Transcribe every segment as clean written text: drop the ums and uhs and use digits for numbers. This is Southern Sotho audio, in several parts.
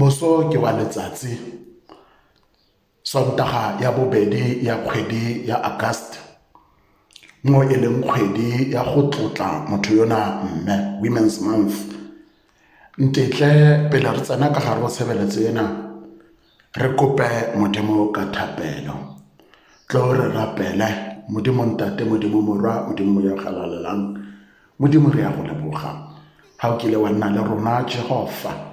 Moso ke wa letsatsi Sontaga ya bobedi ya kgwedi ya August mo e leng kgwedi ya go tlotla motho yona mme, Women's Month. Ntetle pele re tsena ka gare go tshebeletso ena re kope Modimo ka thapelo. Tlo re rapele Modimo Ntate, Modimo Morwa, Modimo Moya o Galalelang. Modimo re ya go leboga ha o kile wa nna le rona Jehova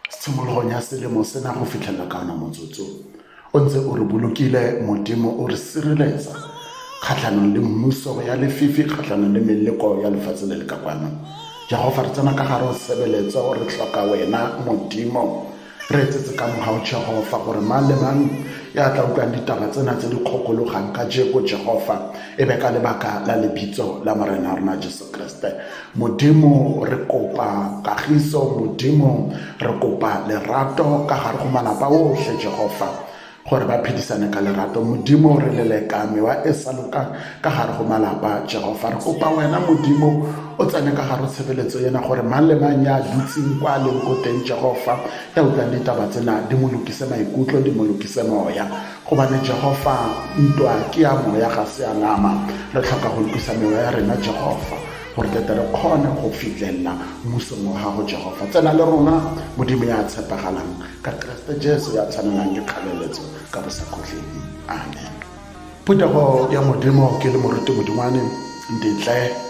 tshimologong ya selemo sena go fitlhelela ka ona motsotso o ntse o re bolokile Modimo o re sireletsa kgatlhanong le mmuso ya lefifi kgatlhanong le meleko ya lefatshe le le ka kwano. Jehova re tsena ka gare go sebeletso re tlhoka wena Modimo. Re etsetse ka mogau Jehofa gore mang le mang ya tla utlwang ditaba tsena tse di kgokologang kajeko Jehofa e be ka lebaka la lebitso la Morena rona Jesu Kriste. Modimo re kopa kagiso, Modimo re kopa lerato ka gare go malapa ohle Jehofa gore ba phedisane ka lerato. Modimo re leleka mewa e sa lokang ka gare go malapa Jehofa. Re kopa wena Modimo o tsene ka gare tshebeletso ena gore mang le mang ya dutseng kwa leng ko teng Jehofa ya utlwang ditaba tsena di mo lokise maikutlo, di mo lokise moya, gobane Jehofa ntwa ke ya moya ga se ya nama. Re tlhoka go lokisa mewa ya rena Jehofa gore tlete re kgone go fitlhelela mmusong wa gago Jehofa. Tsena le rona Modimo ya tshepagalang ka Kriste Jesu ya tshwanelang ke kgaleletso ka bosakhutleng. Amen. Phuthego ya Modimo ke le moruti Modingwane ntetle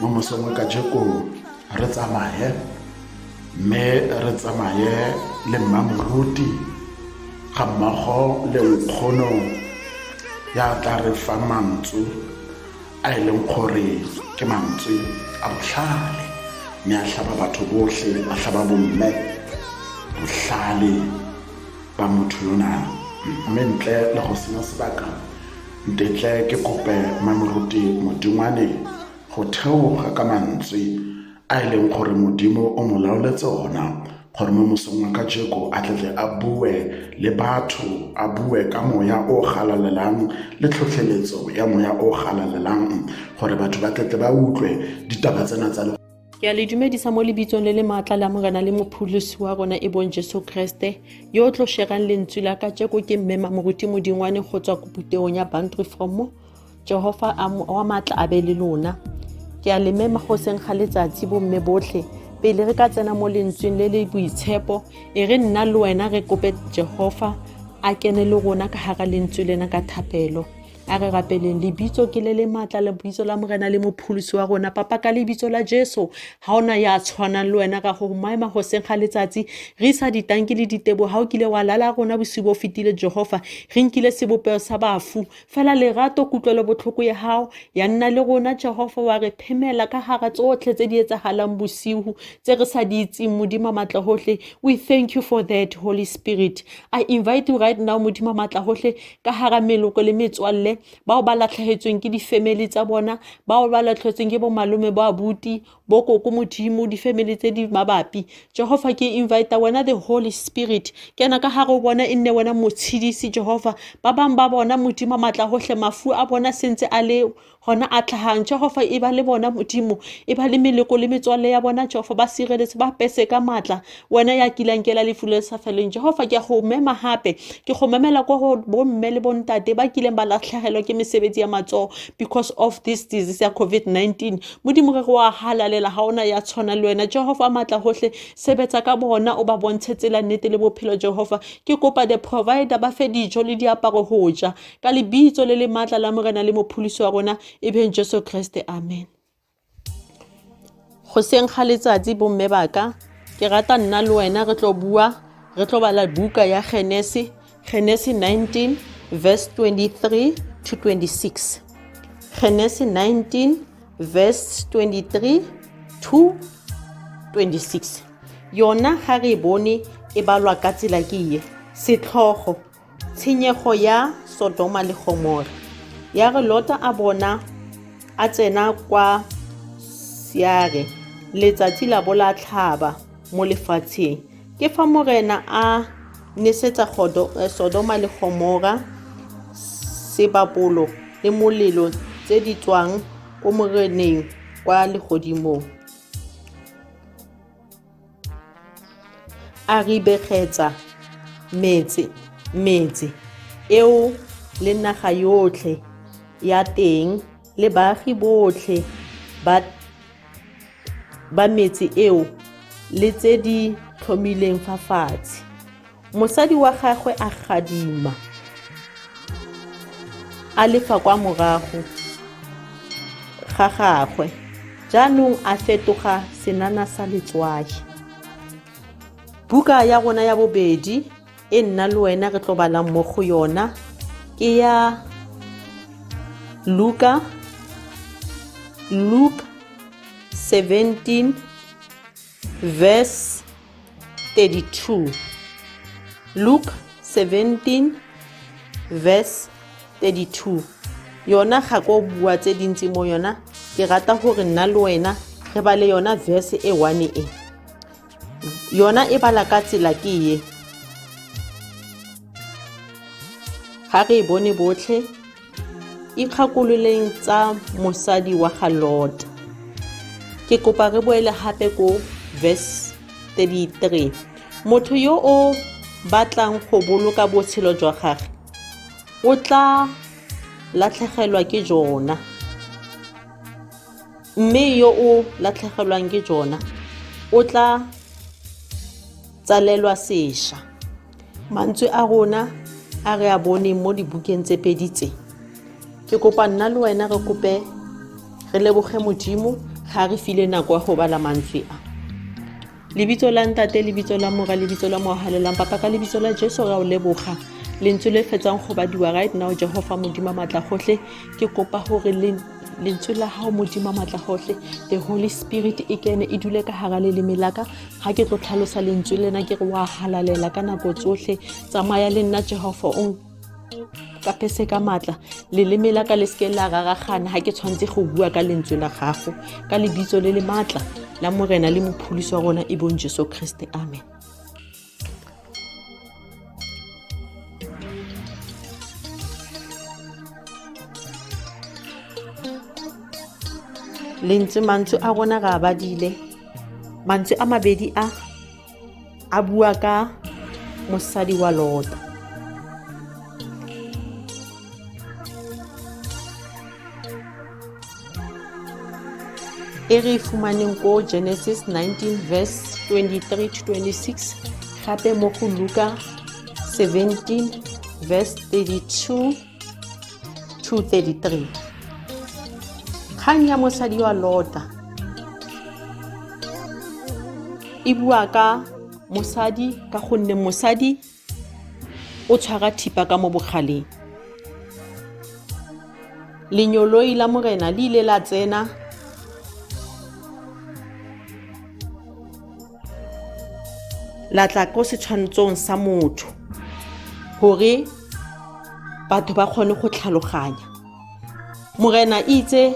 mo mosong wa kajeko re tsamaye mme re tsamaye le mma moruti ga mmogo le nkgono ya tla re fang mantswe a e leng gore ke mantswe a bohlale mme a hlaba batho bohle, a hlaba bomme bohlale ba motho yona. Mme ntle le go senya sebaka, ntetle ke kope Mamoruti Modingwane go theoga ka mantswe a e leng gore Modimo o mo laoletse ona gore mo mosong wa kajeko a tletle a bue le batho, a bue ka moya o galalelang le tlhotlheletso ya moya o galalelang gore batho ba tletle ba utlwe ditaba tsena tsa le. Ke a le dumedisa mo lebitsong le le maatla la Morena le Mopholosi wa rona e bong Jesu Kreste, yo o tlo sherang lentswe la kajeko ke mme Mamoruti Modingwane go tswa phuthegong ya Bantu Reform. Jehofa wa maatla a be le lona. Ke a le mema goseng ga letsatsi bomme botlhe pele re ka tsena mo lentsweng le le boitshepo, e re nna le wena re kope Jehofa a kene le rona ka hara lentswe lena ka thapelo. A re rapeleng. Lebitso ke le le maatla, lebitso la Morena le Mopholosi wa rona. Papa, ka lebitso la Jesu, ha ona ya tshwanang le wena ka go maema goseng ga letsatsi re isa ditanki le ditebo. Ha o kile wa lala rona bosiu bo fetile Jehova, re nkile sebopeho sa bafu. Fela lerato, kutlwelo botlhoko ya hao ya nna le rona Jehova, wa re phemela ka hara tsotlhe tse di etsagalang bosiu tse re sa di itseng. Modimo matla hohle, we thank you for that. Holy Spirit, I invite you right now. Modimo matla hohle, ka hara meloko le metswalle bao ba latlhegetsweng ke di-family tsa bona, bao ba latlhegetsweng ke bo malome, bo abuti, bo koko, Modimo, di-family tse di mabapi Jehova, ke invite wena the Holy Spirit, kena ka gare o bona, e nne wena motshedisi Jehova. Ba bang ba bona, Modimo matla hohle, mafu a bona sentse a le gona a tlhagang Jehova, e ba le bona Modimo, e ba le meleko le metswalle ya bona Jehova, ba sireletse, ba pese ka matla wena ya kilang kela lefu le sa feleng Jehova. Ke a go mema gape, ke go memela kwa go bomme le bontate ba kileng ba latlhegelwa ke mesebetsi ya matsogo because of this disease ya COVID-19. Modimo re go a halalela, ga ona ya tshwana le wena Jehova matla hohle. Sebetsa ka bona, o ba bontshe tsela, nnete le bophelo Jehova. Ke kopa the provider, ba fe dijo le diaparo go ja, ka lebitso le le maatla la Morena le Mopholosi wa rona e beng Jesu Kriste, amen. Goseng ga letsatsi bomme baka, ke rata nna le wena re tlo bua, re tlo bala buka ya Genese, Genese 19 verse 23 to 26. Genese 19 verse 23 to 26. Yona ga re e bone e balwa ka tsela ke ye. Setlhogo, Tshenyego ya Sodoma le Gomora. Ya re Lota a bona a tsena kwa Seare, letsatsi la bo la tlhaba mo lefatsheng. Ke fa Morena a nesetsa Sodoma le Gomora sebabolo le molelo tse di tswang ko Moreneng kwa legodimong. a ribegetsa metse metse eo le naga yotlhe ya teng le baagi botlhe ba ba metse eo le tse di tlhomileng fa fatshe. Mosadi wa gagwe a gadima a lefa kwa morago ga gagwe, jaanong a fetoga senana sa letswai. Buka ya rona ya bobedi e nna le wena re tlo balang mo go yona ke ya Luka, Luke 17 verse 32. Luke 17 verse 32. Yona ga ko bua tse dintsi mo yona, ke rata gore nna le wena re bale yona verse e one e. Yona e bala ka tsela ke ye. Ga re e bone botlhe, ikgakololeng tsa mosadi wa ga Lot. Ke kopa re boele gape ko verse 33. Motho yo o batlang go boloka botshelo jwa gagwe o tla latlhegelwa ke jona, mme yo o latlhegelwang ke jona o tla tsalelwa sesha. Mantswe a rona a re a boneng mo dibukeng tse pedi tse, ke kopa nna le wena re kope re leboge Modimo ga re file nako ya go bala mantswe a. Lebitso la Ntate, lebitso la Mora, lebitso la Moya Halalelang. Papa, ka lebitso la Jesu re a o leboga. Lentswe le fetsang go badiwa right now, Jehova Modimo matla gotlhe, ke kopa gore lentswe la gago Modimo matla gotlhe, the Holy Spirit e kene e dule ka hara leleme la ka. Ga ke tlo tlhalosa lentswe lena ke re wa halalela ka nako tsotlhe. Tsamaya le nna Jehova, o kapese ka matla, leleme la ka le seke la raragana ga ke tshwanetse go bua ka lentswe la gago, ka lebitso le le matla la Morena le mopholosi wa rona e bong Jesu Kriste, amen. Lentswe mantswe a rona re a badile, mantswe a mabedi a a bua ka mosadi wa Lota. E re e fumaneng ko Genesis 19 verse 23 to 26, gape mo go Luka 17 verse 32 to 33. Kgang ya mosadi wa Lota e bua ka mosadi ka gonne mosadi o tshwara thipa ka mo bogaleng. Lenyoloi la Morena le ile la tsena la tla ko setshwantshong sa motho gore batho ba kgone go tlhaloganya. Morena itse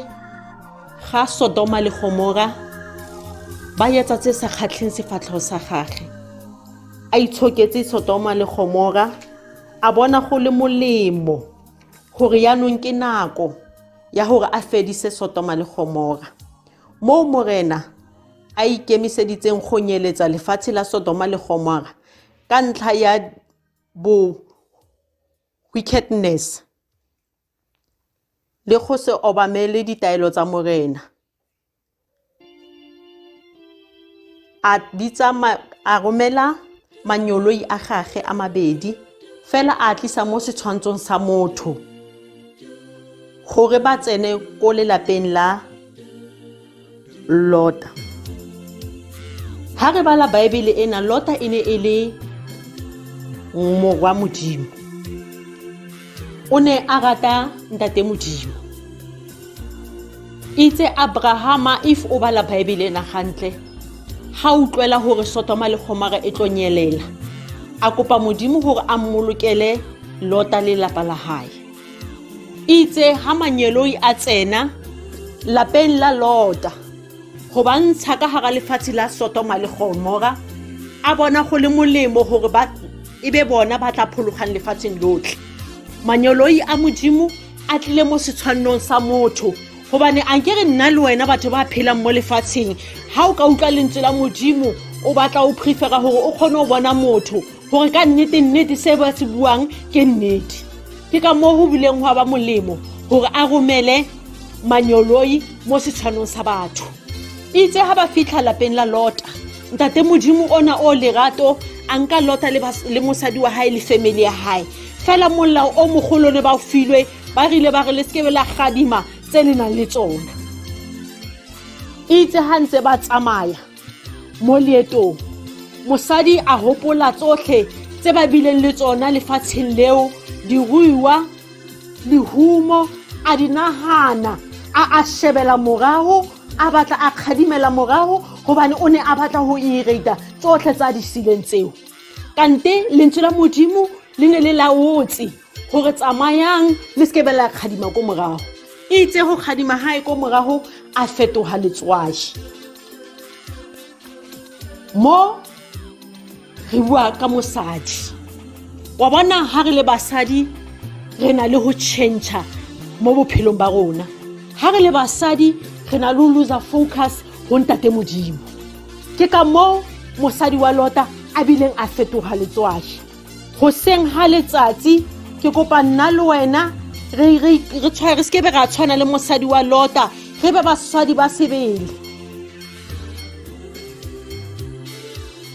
ga Sodoma le Gomora ba etsa tse sa kgatlheng sefatlhego sa gage, a itshoketse Sodoma le Gomora, a bona go le molemo gore yaanong ke nako ya gore a fedise Sodoma le Gomora. Moo Morena a ikemiseditseng go nyeletsa lefatshe la Sodoma le Gomora ka ntlha ya bo wickedness le go se obamele ditaelo tsa Morena. A bitsa a romela manyoloi a gage a mabedi fela a tlisa mo setshwantshong sa motho gore ba tsene ko lelapeng la Lota. Ha re bala Baebele ena, Lota e ne e le morwa Modimo. O ne a rata ntate Modimo. Itse Abrahama, if o bala Baebele ena gantle, ga utlwela gore Sodoma le Gomora e tlo nyelela, a kopa Modimo gore a mmolokele Lota le lapa la hae. Itse ha manyeloi a tsena lapeng la Lota go ba ntsha ka gara lefatshe la Sodoma le Gomora, a bona go le molemo gore ba e be bona ba tla phologang lefatsheng lotlhe. Manyeloi a Modimo a tlile mo setshwannong sa motho, gobane a nke re nna le wena batho ba phelang mo lefatsheng, ga o ka utlwa lentswe la Modimo O batla o prefera gore o kgone go bona motho gore ka nnete nnete se ba se buang ke nnete. Ke ka moo go bileng gwa ba molemo gore a romele manyoloi mo setshwanong sa batho. Itse ga ba fitlha lapeng la Lota, ntate Modimo ona o lerato a nka Lota le mosadi wa hae le family ya hae. Fela molao o mogolo ne ba o filwe, ba rile ba re le sekebe la gadima tse le nang le tsona. Itse ha ntse ba tsamaya mo leetong, mosadi a hopola tsotlhe tse ba bileng le tsona lefatsheng leo, diruiwa, lehumo, a di nagana, a shebela morago, a batla a kgadimela morago, gobane o ne a batla go ireta tsotlhe tsa di sileng tseo. Kante lentswe la Modimo le ne le laotse gore tsamayang le sekebe la kgadima ko morago. Itse go kgadima gae ko morago a fetoga letswai. Mo re bua ka mosadi, wa bona ha re le basadi re na le go change mo bophelong ba rona. Ha re le basadi re na le go lose focus go ntate Modimo. Ke ka moo mosadi wa Lota a bileng a fetoga letswai. Goseng ga letsatsi ke kopa nna le wena re sekebe ra tshwana le mosadi wa Lota, re be basadi ba sebele.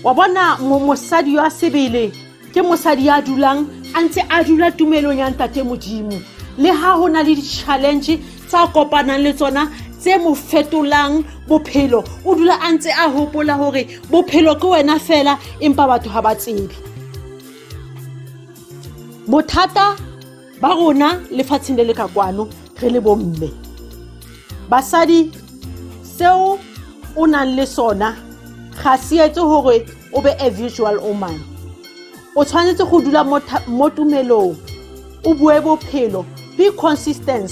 Wa bona mosadi wa sebele ke mosadi ya dulang a ntse a dula tumelong ya ntate Modimo, le ha ho na le di-challenge tsa kopanang le tsona tse mo fetolang bophelo, o dula a ntse a hopola hore bophelo ke wena fela, empa batho ha ba tsebe. Bothata ba rona lefatsheng le le ka kwano re le bomme, basadi, seo o nang le sona ga se etse hore o be a visual woman. O tshwanetse go dula mo tumelong, o bue bophelo, be consistent,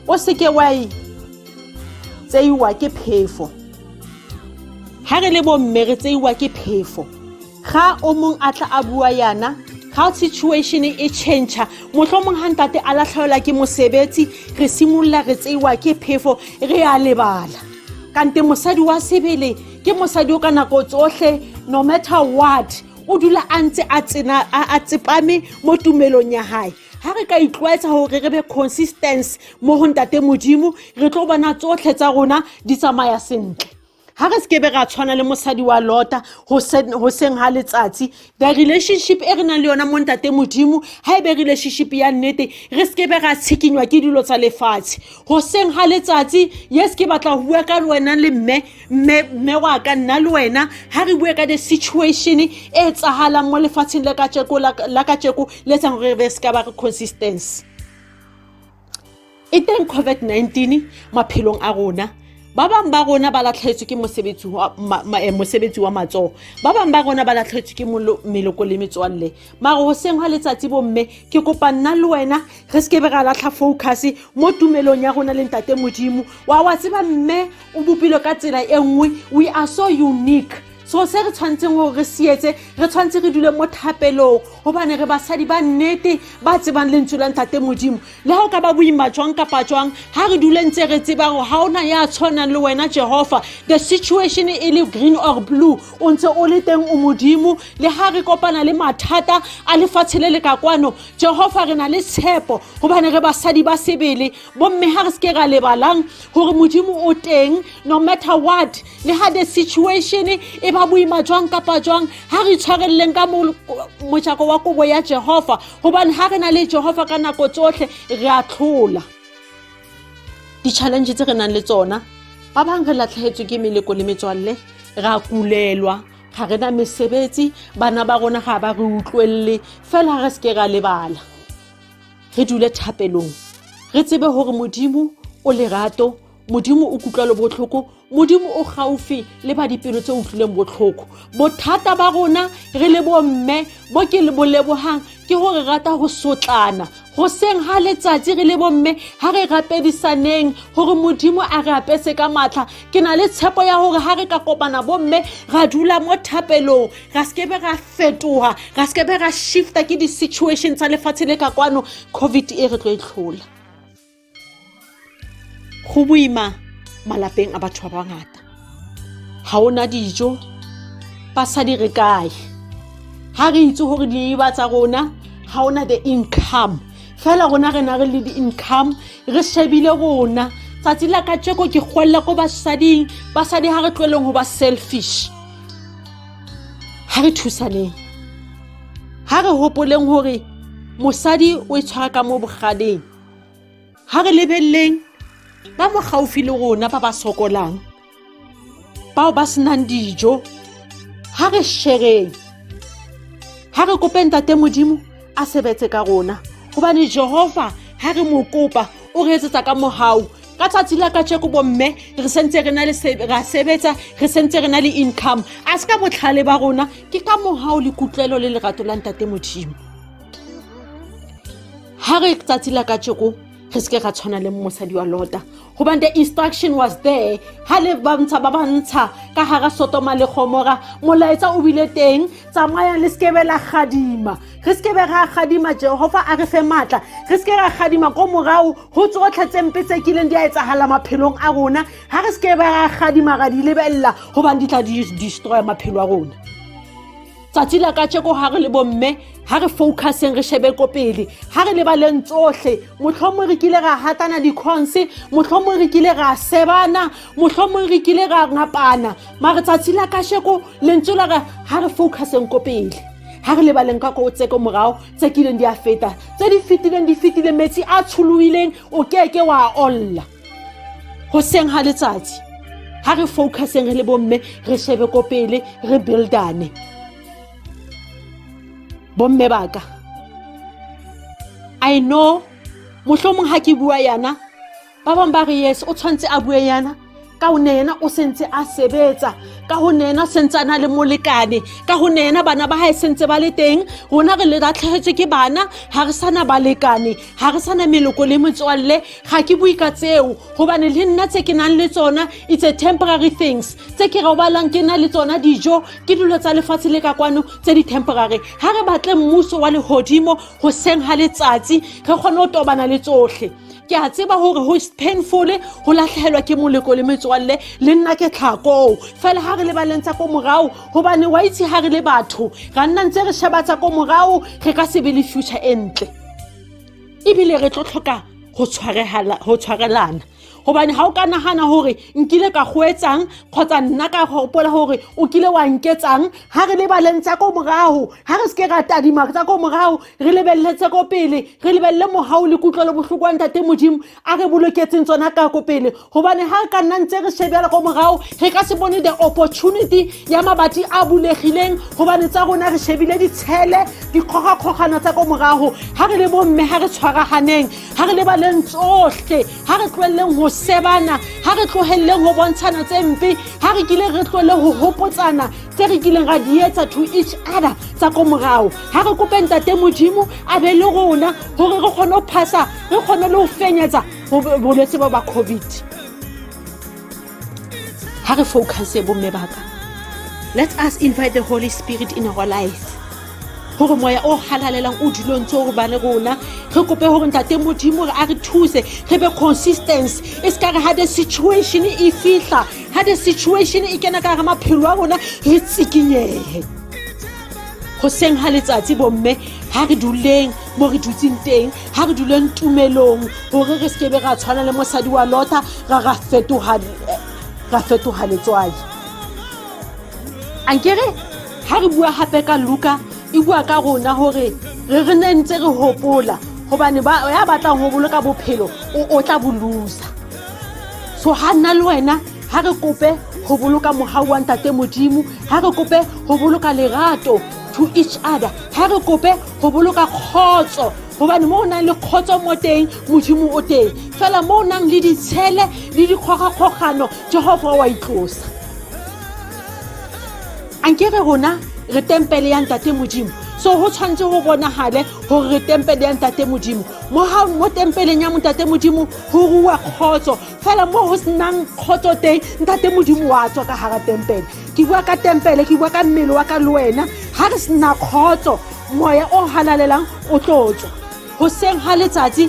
o seke wa tseiwa ke phefo. Ha re le bomme re tseiwa ke phefo. Ga o mong a tla a bua yana, ga situation e change, mohlomong ha ntate a latlhelwa ke mosebetsi, re simolola re tseiwa ke phefo, re a lebala. Kante mosadi wa sebele ke mosadi o ka nako tsohle, no matter what, o dula a ntse a tsena a tsepame mo tumelong ya hae. Ha re ka itlwaetsa hore re be consistent mo go ntate Modimo, re tlo bona tsotlhe tsa rona di tsamaya sentle. Ha re sekebe ra tshwana le mosadi wa Lota ho seng ha letsatsi. The relationship e re nang le yona mo ntate Modimo, ha e be relationship ya nnete, re sekebe ra tshikinywa ke dilo tsa lefatshe. Ho seng ha letsatsi, yes, ke batla ho bua ka le wena le mme, mme, mme wa ka nna le wena, ha re bue ka the situation e etsahalang mo lefatsheng le kajeko, la kajeko, le etsang hore re se ka ba re consistence. E teng COVID-19 maphelong a rona. Ba bang ba rona ba latlhetswe ke mosebetsi wa matsoho, ba bang ba rona ba latlhetswe ke meloko le metswalle. Mara hoseng ha letsatsi bomme, ke kopa nna le wena re se ke be ra latlha focus mo tumelong ya rona le ntate Modimo. Wa tseba mme o bopilwe ka tsela e nngwe, we are so unique. So se re tshwanetseng hore re se etse, re tshwanetse re dule mo thapelong, hobane re basadi ba nnete ba tsebang lentswe la ntate Modimo. Le ha o ka ba boima jwang kapa jwang, ha re dule ntse re tseba hore ha ona ya tshwanang le wena Jehova. The situation e le green or blue, o ntse o le teng o Modimo. Le ha re kopana le mathata a lefatshe le le ka kwano, Jehova re na le tshepo, hobane re basadi ba sebele. Bomme ha re se ke ra lebalang hore Modimo o teng no matter what. Le ha the situation e ba boima jwang kapa jwang, ha re itshwarelleng ka mojako wa kobo ya Jehova, hobane ha re na le Jehova ka nako tsohle re a tlhola. Di-challenge tse re nang le tsona, ba bang re latlhehetswe ke meleko le metswalle, ra kulelwa, ga re na mesebetsi, bana ba rona ga ba re utlwelle. Fela ha re se ke ra lebala, re dule thapelong, re tsebe hore Modimo o lerato, Modimo o kutlwelo botlhoko, Modimo o gaufi le ba dipelo tse utlwileng botlhoko. Bothata ba rona re le bomme bo ke le bo lebohang ke hore rata ho sotlana. Hoseng ha letsatsi re le bomme, ha re rapedisaneng hore Modimo a re apese ka matla. Ke na le tshepo ya hore ha re ka kopana bomme, ra dula mo thapelong, ra se ke be ra fetoha, ra se ke be ra shifta ke di-situation tsa lefatshe le ka kwano, COVID e re tlo e tlhola. Go boima malapeng a batho ba bangata. Ha ona dijo, Basadi re kae? Ha re itse gore diiba tsa rona ga ona the income, fela rona re na re le di-income, re shebile rona. Tsatsi la kajeko ke kgwella ko basading. Basadi, ha re tlohelleng ho ba selfish, ha re thusaneng, ha re hopoleng hore mosadi o e tshwara ka mo bogaleng. Ha re lebelleng ba mo gaufi le rona, ba ba sokolang, bao ba senang dijo. Ha re shereng, ha re kope Ntate Modimo a sebetse ka rona, gobane Jehova ha re mo kopa o re etsetsa ka mohau. Ka tsatsi la kajeko, bomme, re sentse re na le ra sebetsa, re sentse re na le income. A se ka botlhale ba rona, ke ka mohau le kutlwelo le lerato la Ntate Modimo. Ha re tsatsi la kajeko re seke ra tshwana le mosadi wa Lota, gobane the instruction was there. Ha le bantsha ba bantsha ka hara Sotoma le Gomora, molaetsa o bile teng: tsamayang, le sekebe la gadima. Re sekebe ra gadima, Jehova a re fe maatla. Re seke ra gadima ko morao go tsotlhe tse mpe tse kileng di a etsagala maphelong a rona. Ha re sekebe ra gadima, ra di lebelela, gobane di tla di destroya maphelo a rona. Tsatsi la kajeko, ha re le bomme, ha re focuseng, re shebe ko pele, ha re lebaleng tsohle. Mohlomong re kile ra hatana diconse, mohlomong re kile ra sebana, mohlomong re kile ra ngapana, mare tsatsi la kajeko lentswe la re ha re focuseng ko pele, ha re lebaleng ka ko tse ko morao, tse kileng di a feta. Tse di fetileng di fetile, metsi a tsholohileng o keke wa olla. Hoseng ha letsatsi, ha re focuseng re le bomme, re shebe ko pele, re buildane. Bomme baka, I know mohlomong ha ke bua yana, ba bang ba re, yes, o tshwanetse a bue yana, ka ho ne yena o sentse a sebetsa, ka ho ne yena sentse a na le molekane, ka ho ne yena bana ba hae sentse ba le teng. Rona re le latlhegetswe ke bana, ha re sana balekane, ha re sana meloko le metswalle. Ga ke bue ka tseo, gobane le nna tse ke nang le tsona, it's a temporary things. Tse ke robalang ke na le tsona, dijo, ke dilo tsa lefatshe le ka kwano, tse di temporary. Ha re batle mmuso wa lehodimo hoseng ha letsatsi, re kgone ho tobana le tsohle. Ke a tseba gore go painful go latlhegelwa ke moleko le metswalle, le nna ke tlhakoo. Fela ha re lebaleng tsa ko morao, gobane wa itse ha re le batho ra nna ntse re sheba tsa ko morao, re ka se be le future e ntle, ebile re tlo tlhoka go tshwarelana, gobane ga o ka nagana gore nkile ka goetsang, kgotsa nna ka gopola gore o kile wa nketsang. Ga re lebaleng tsa ko morago, ga re seke ra tadima tsa ko morago, re lebelele tse ko pele, re lebelele mogau le kutlwelo bohloko wa Ntate Modimo a re boloketseng tsona ka ko pele, gobane ga re ka nna ntse re shebela ko morago, re ka se bone the opportunity ya mabati a bulegileng, gobane tsa rona re shebile ditshele, dikgogakgogano tsa ko morago. Ga re le bomme, ga re tshwaraganeng, ga re lebaleng tsohle, ga re tlohelleng go sebana, ga re tlohelleng go bontshana tse mpe, ga re kile re tlohelle go gopotsana tse re kileng ra di etsa to each other tsa ko morago. Ga re kope Ntate Modimo a be le rona, gore re kgone go phasa, re kgone le go fenyetsa bolwetse ba ba COVID. Ha re focuse, bomme baka. Let us invite the Holy Spirit in our life, gore moya o halalelang o dulong tse gore ba le rona. Re kope gore Ntate Modimo gore a re thuse, re be consistence. E se ka re ha the situation e fihla, ha the situation e kena ka gare maphelo a rona, re tsikinyehe. Hoseng ha letsatsi, bomme, ha re duleng mo re dutseng teng, ha re duleng tumelong, hore re sekebe ra tshwana le mosadi wa Lota, ra fetoha letswai. Ankere ha re bua hape ka Luka, e bua ka rona hore re ne ntse re hopola, hobane ba ya batlang ho boloka bophelo o tla bo losa. So ha nna le wena, ha re kope ho boloka mohau wa Ntate Modimo, ha re kope ho boloka lerato to each other, ha re kope ho boloka kgotso, hobane mo o nang le kgotso mo teng, Modimo o teng. Fela mo o nang le ditshele le dikgogakgogano, Jehova wa itlosa. Ankere rona re tempele ya Ntate Modimo, so ho tshwanetse ho bonahale hore re tempele ya Ntate Modimo. Mo tempeleng ya Ntate Modimo ho rua kgotso. Fela mo ho senang kgotso teng, Ntate Modimo wa tswa ka hara tempele. Ke bua ka tempele, ke bua ka mmele wa ka le wena. Ha re sena kgotso, moya o halalelang o tlo tswa. Hoseng ha letsatsi,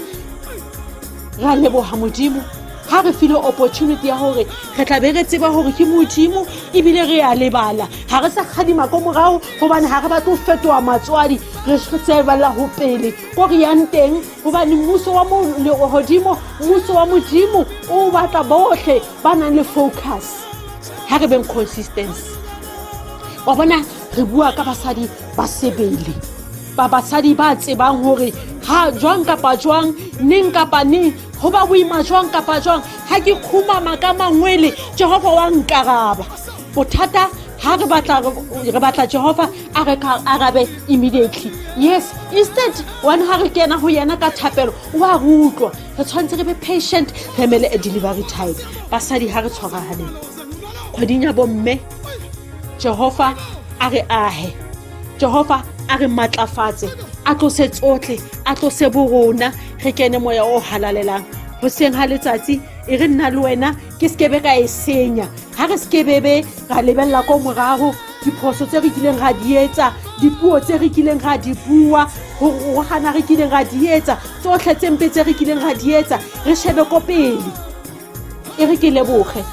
ra leboha Modimo. Ga re file opportunity ya gore re tla be re tseba gore ke Modimo, ebile re a lebala, ga re sa kgadima ko morago, gobane ga re batle go fetoga matswadi. Re tsebela go pele ko re yang teng, gobane mmuso wa legodimo, mmuso wa Modimo o batla botlhe ba nang le focus. Ga re beng consistency. Wa bona, re bua ka basadi ba sebele, ba basadi ba tsebang gore ha jwang kapa jwang, neng kapa neng, go ba boima jwang kapa jwang, ga ke khumama ka mangwele, Jehova wa nkaraba. Bothata ha re batla, re batla Jehova a re ka arabe immediately. Yes, instead one ha re kena ho yena ka thapelo, wa re utlwa. Re tshwanetse re be patient, re emele a delivery time. Basadi, ha re tshwaraganeng kgweding ya bomme. Jehova a re ahe, Jehova a re matlafatse, a tlose tsotlhe, a tlose borona, re kene moya o halalelang hoseng ha letsatsi. E re nna le wena ke sekebe ka e senya. Ha re sekebebe ra lebella ko morago diphoso tse re kileng ra di etsa, dipuo tse re kileng ra di bua, go gana re kileng ra di etsa, tsotlhe tse mpe tse re kileng ra di etsa, re shebe ko pele. E re ke leboge,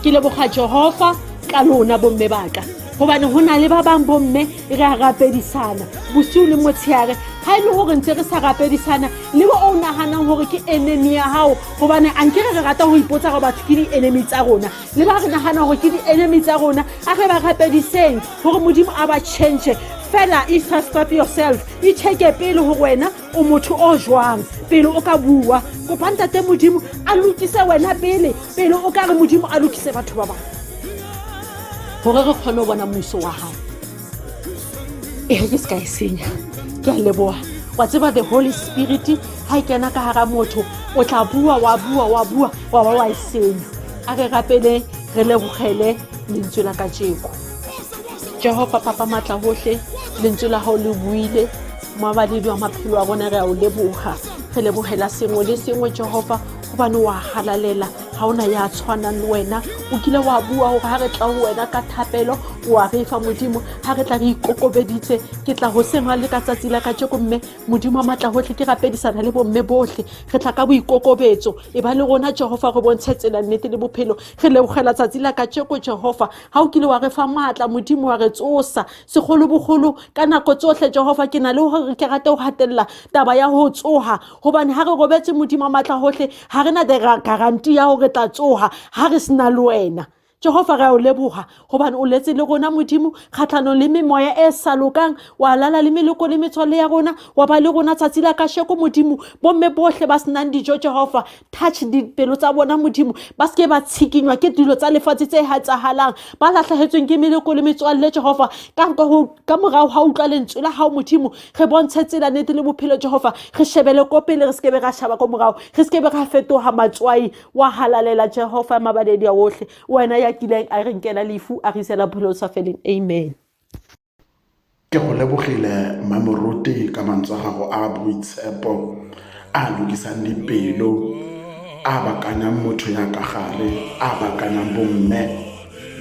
ke leboga Jehova ka lona bomme baka, gobane go na le ba bang bomme re a rapedisana bosiu le motshehare. Ga e le gore ntse re sa rapedisana le bo o naganang gore ke enemy ya gago, gobane a nkere re rata go ipotsa gore batho ke di-enemy tsa rona, le ba re nagana gore ke di-enemy tsa rona, a re ba rapediseng gore Modimo a ba change. Fela e stop yourself, e checke pele gore wena o motho o jwang pele o ka bua. Kopa Ntate Modimo a lokise wena pele, pele o ka re Modimo a lokise batho ba bangwe, gore re kgone go bona mmuso wa gago. E re ke se ka e senya. Ke a leboga. Wa tseba, the Holy Spirit ha e kena ka hara motho, o tla bua, wa bua, wa bua, wa ba wa e senya. A re rapele, re lebogele lentswe la kajeko. Jehova Papa matla hohle, lentswe la gago le buile moabaledi wa maphelo a rona. Re a o leboga, re lebogela sengwe le sengwe, Jehova, gobane wa halalela, ga ona ya tshwanang le wena. O kile wa bua gore ga re tla ho wena ka thapelo, wa re fa. Modimo, ga re tla re ikokobeditse, ke tla goseng ga le ka tsatsi la kajeko. Mme Modimo wa matla gotlhe, ke rapedisana le bomme botlhe, re tla ka boikokobetso. E ba le rona, Jehova, re bontshe tsela, nnete le bophelo. Re lebogela tsatsi la kajeko, Jehova, ga o kile wa re fa maatla. Modimo, wa re tsosa segolobogolo ka nako tsotlhe. Jehova, ke na le gore ke rate go gatelela taba ya go tsoga, gobane ga re robetse, Modimo wa maatla gotlhe, ga re na the guarantee ya gore tla tsoga ga re sena le wena. Jehova, re a o leboga gobane o letse le rona, Modimo, kgatlhanong le memoya e sa lokang. Wa lala le meloko le metswalle ya rona, wa ba le rona tsatsi la kasheko. Modimo, bomme botlhe ba senang dijo, Jehova, touch dipelo tsa bona. Modimo, ba seke ba tshikinywa ke dilo tsa lefatshe tse etsagalang. Ba latlhegetsweng ke meleko le metswalle, Jehova, ka morago ga utlwa lentswe la gago, Modimo, re bontshe tsela, nnete le bophelo. Jehova, re shebele ko pele, re sekebe ra shaba ko morago, re sekebe ra fetoga matswai. Wa halalela, Jehova mabaledi a otlhe, wena ya kileng a re nkela lefu, a re isela bophelo sa feleng. Amen. Ke go lebogile, Mmamoruti, ka mantswe a gago a boitshepo, a lokisang dipelo, a bakanyang motho ya ka gare, a bakanyang bomme.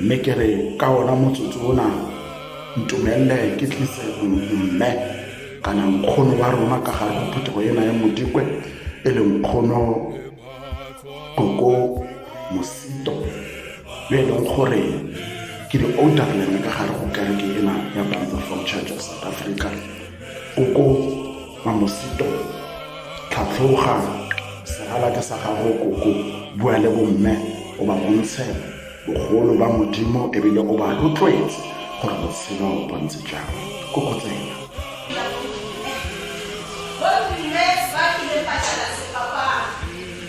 Mme ke re ka ona motsotso ona, ntumelle ke tlise mme kana nkgono wa rona ka gare go phuthego ena ya Modikwe, e leng nkgono Koko Mosito, yo e leng gore ke di-ouderling ka gare go kereke ena ya Bantu Church of South Africa. Koko Mamosito, tlhatlhoga, serala ke sa gago. Koko, bua le bomme, o ba bontshe bogolo ba Modimo, ebile o ba rotloetse gore botshelo bo ntse jang. Koko, tsena. Bomme ba ile ba jala sefapano,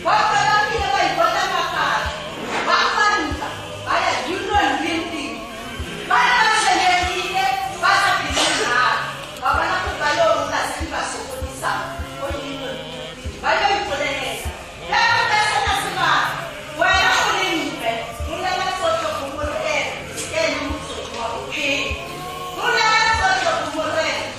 bomme ba ile ba ikotla mafatlha, ba gwanta ba ya Union Building. Ba ne ba tshwenyegile, ba sa phele gape, ba bona gore ba yo rola tse di ba sokodisang ko Union Building, ba yo ipolelela. Bjalo ka sena sebaka, wena o le mme, rolela tsohle go Morena, ke ena motswedi wa bophelo. Rolela tsohle go Morena.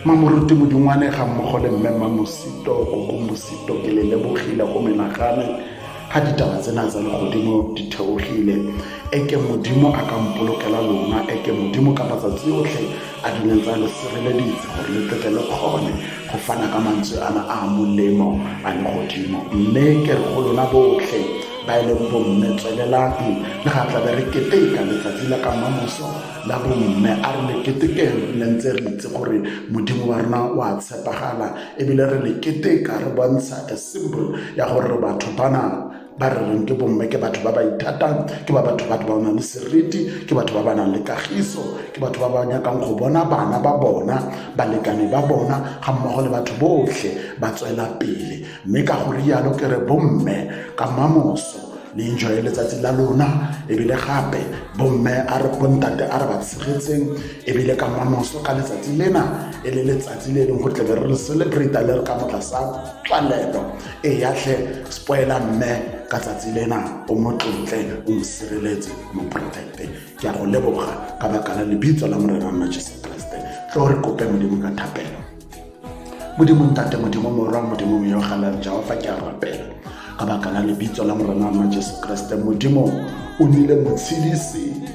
Mamoruti Modingwane ga mmogo le mme Mamosito, Koko Mosito, ke le lebogile go menagane ga ditaba tsena tsa legodimo di theogile. Eke Modimo a ka mpolokela lona, eke Modimo ka matsatsi otlhe a dileng tsa le sireleditse gore le tletle le kgone go fana ka mantswe ana a molemo a legodimo. Mme ke re go lona botlhe ba e leng bomme, tswelelang le ga tlabe re keteka letsatsi la ka mmamoso la bomme, a re le ketekeng le ntse re itse gore Modimo wa rona wa tshepagala, ebile re le keteka re bontsha a symbol ya gore re batho bana ba re reng ke bomme, ke batho ba ba ithatang, ke ba batho ba ba nang le seriti, ke batho ba ba nang le kagiso, ke batho ba ba nyakang go bona bana ba bona, balekane ba bona, ga mmogo le batho botlhe ba tswela pele. Mme ka go rialo ke re bomme ka mamoso le enjoye letsatsi la lona, ebile gape bomme a re bontate a re ba tshegetseng, ebile ka mamoso ka letsatsi lena e le letsatsi le e leng go tlebe re le celebrate le re ka mo tlasa tswalelo e yatlhe spoiler mme ka tsatsi lena o mo tlotle, o mo sireletse, mo protecte. Ke a go leboga ka baka la lebitso la Morena nna Jesu Kriste. Tlo re kope Modimo ka thapelo. Modimo Ntate, Modimo Morwa, Modimo Moya o Galala, Jehova, ke a rapela ka baka la lebitso la Morena wa Jesu Kriste. Modimo o nile motshedisi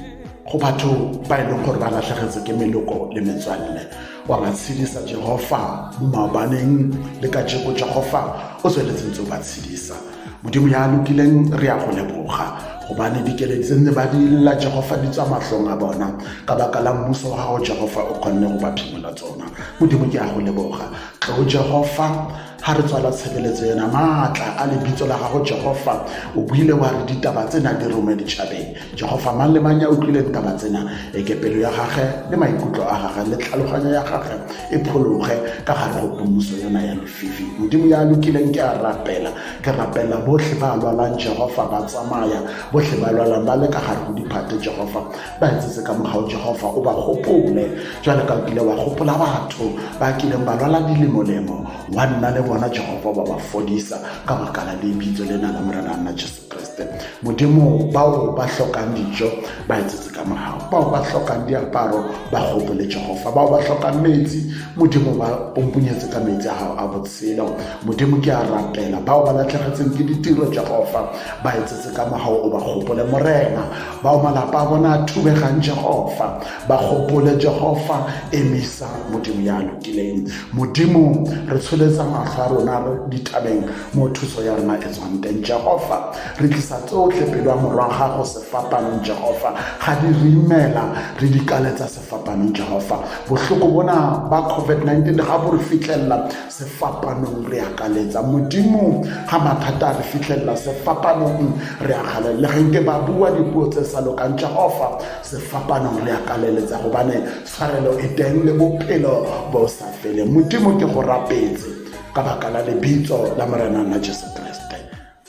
go batho ba e leng gore ba latlhegetse ke meloko le metswalle, wa ba tshedisa Jehova mo maobaneng le kajeko. Jehova o tsweletse ntse o ba tshedisa. Modimo ya lokileng, re ya go leboga gobane dikeledi tse nne ba di lla Jehova di tswa mahlong a bona ka baka la mmuso wa gago Jehova o kgonne go ba phimola tsona. Modimo ke a go leboga. Tlo Jehova ha re tswala tshebeletso ena, maatla a lebitso la gago Jehova, o buile wa re ditaba tsena di rome ditšhabeng. Jehova, mang le mang ya utlwileng taba tsena, e ke pelo ya gage le maikutlo a gage le tlhaloganyo ya gage e phologe ka gare go pumuso yona ya lefifi. Modimo ya lokileng, ke a rapela, ke rapela botlhe ba lwalang Jehova, ba tsamaya botlhe ba lwalang ba le ka gare go diphate Jehova, ba etsetse ka mogau Jehova, o ba gopole jwale ka o kile wa gopola batho ba kileng ba lwala dilemolemo, wa nna le bona Jehova, ba ba fodisa ka baka la lebitso lena la Morena nna Jesu Kriste. Modimo, bao ba hlokang dijo ba etsetse ka mogau, bao ba hlokang diaparo ba gopole Jehova, bao ba hlokang metsi Modimo ba pompunyetse ka metsi a gago a botshelo. Modimo ke a rapela bao ba latlhegetseng ke ditiro Jehova, ba etsetse ka mogau, o ba gopole Morena. Bao malapa a bona a thubegang Jehova, ba gopole Jehova. Emisa Modimo ya lokileng. Modimo, re tsholetsa mahlo a rona re dithabeng mo thuso ya rona e tswang teng Jehova. Re tlisa tsotlhe pelo ya morwa gago sefapanong Jehova, ga di re imela re di kaletsa sefapanong Jehova. Bohloko bona ba COVID-19 ga bo re fitlhelela sefapanong re a kaletsa Modimo, ga mathata a re fitlhelela sefapanong re a galela, le ge nke ba bua dipuo tse sa lokang Jehova, sefapanong re a kaleletsa, gobane tshwarelo e teng le bophelo bo sa feleng. Modimo, ke go rapetse ka baka la lebitso la Morena nna Jesu Kriste,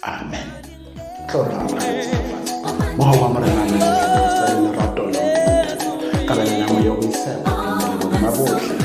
amen. Tlo re amogeletse lefatshe moga wa Morena nna Jesu Kriste le lerato la Modimo Ntate, kabelo ya Moya o Boitshepo e nne le lona botlhe.